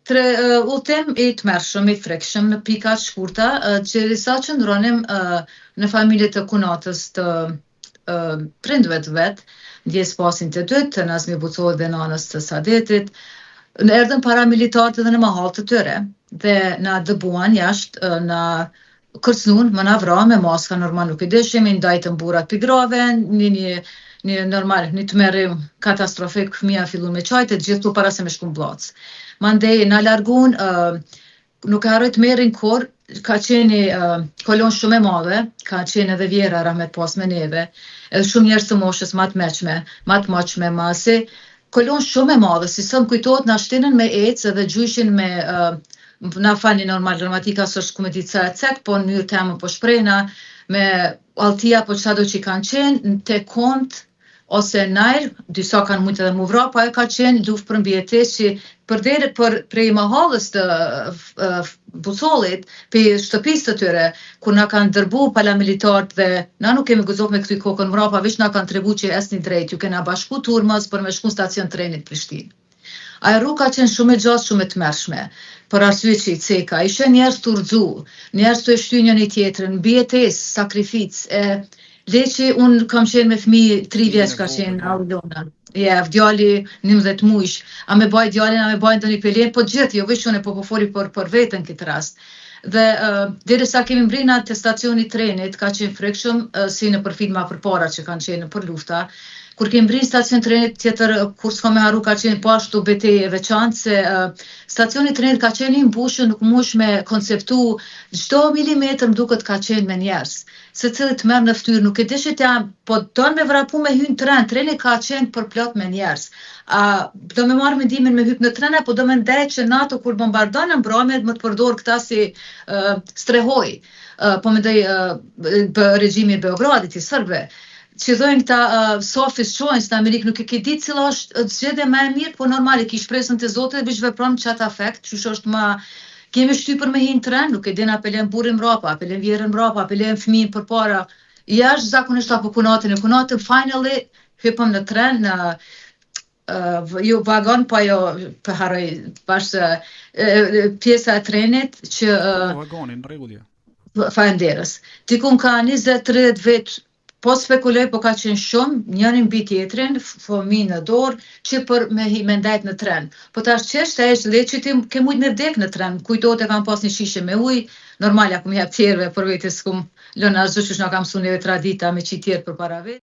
Tre, uh, udhtim i tmerrshëm, i frikshëm në pika të shkurta, uh, që sa qëndronim uh, në familje të kunatës të uh, prindve të vet, ndjes pasin të dytë, të Nazmi Bucollit dhe nanës të Sadetit, në erdhën paramilitarët edhe në mahallë të tyre dhe na dëbuan jashtë, uh, na kërcnun, më na vra me maska, normal nuk i dishim, i ndajtën burrat pi grave, një një një normal, një tmerrim katastrofik, fëmija fillun me qajtë, të gjithë tu para se me shku në Bllacë. Mandej na largun, uh, nuk e harroj tmerrin kur, ka qenë një uh, kolon shumë e madhe, ka qenë edhe vjera rahmet pas me neve, edhe shumë njerëz të moshës ma të meçme, ma të moçme, ma si, kolon shumë e madhe, si sot më kujtohet na shtinën me ecë edhe gjyshin me uh, na falni normal gramatika s'është ku me ditë sa e cek, po në mënyrë temën po shprehna me alltia po çfarë do që i kanë qenë, te komt ose najr, disa kanë mujtë edhe mu vra, po ajo ka qenë luftë për mbijetesë që për deri për prej mahallës të uh, Bucollit, prej shtëpisë të tyre, kur na kanë dërbu paramilitarët dhe na nuk kemi guxuar me kthy kokën mbrapa, veç na kanë tregu që esni drejt, ju kena bashku turmës për me shku në stacion trenit Prishtinë. Ajo rrugë ka qenë shumë e gjatë, shumë e tmerrshme, për arsye që i ceka. Ishe njerëz të rrëzu, njerëz të e shty njëri tjetrin, mbijetesë, sakrificë. E leqi unë kam qenë me fëmijë 3 Fëmijën vjeç e ka vogël, qenë po. Aulona. Ja, djali 11 muajsh. A me baj djalin, a me baj ndonjë pelen, po gjithë, jo veç unë, po po foli për për veten këtë rast. Dhe uh, derisa kemi mbrina te stacioni i trenit, ka qenë frikshëm, uh, si në për filma përpara që kanë qenë për lufta. Kur kemi mbrin stacion trenit tjetër, kur s'ka me harru ka qenë po ashtu betejë e veçantë se uh, stacioni i trenit ka qenë i mbushur, nuk mush me konceptu çdo milimetër më duket ka qenë me njerëz. Secili të merr në fytyrë, nuk e di që ta, po don me vrapu me hyn në tren, treni ka qenë përplot me njerëz. A do me marrë mendimin me hyp në tren apo do me ndej që NATO kur bombardon në mbrëmje më të përdor këta si uh, strehoj. Uh, po mendoj uh, regjimi i Beogradit i sërbëve që thojnë këta uh, Sophie's Choice në Amerikë nuk e ke ditë cila është zgjedhja më e mirë, po normal e ki shpresën te Zoti dhe veç vepron çat afekt, qysh është më kemi shty për me hi në tren, nuk e din a pelen burrin mbrapa, a pelen vjerën mbrapa, a pelen fëmijën përpara. Jashtë zakonisht apo kunatën e kunatën, finally hypëm në tren në uh, jo vagon, po ajo po harroj bash uh, pjesa e trenit që Po, uh, po, vagonin, në rregull je. Faleminderit. Dikun ka 20-30 vet, po spekuloj, po ka qenë shumë, njëri mbi tjetrin, fëmijë në dorë, që për me hi me ndajt në tren. Po tash çështë është le që ti ke mujt me vdek në tren. Kujtohet e kam pas një shishe me ujë, normal ja kum jap tjerëve për vete s'kum lënë asgjë që na ka mësuar neve tradita me qit tjerë përpara vetë.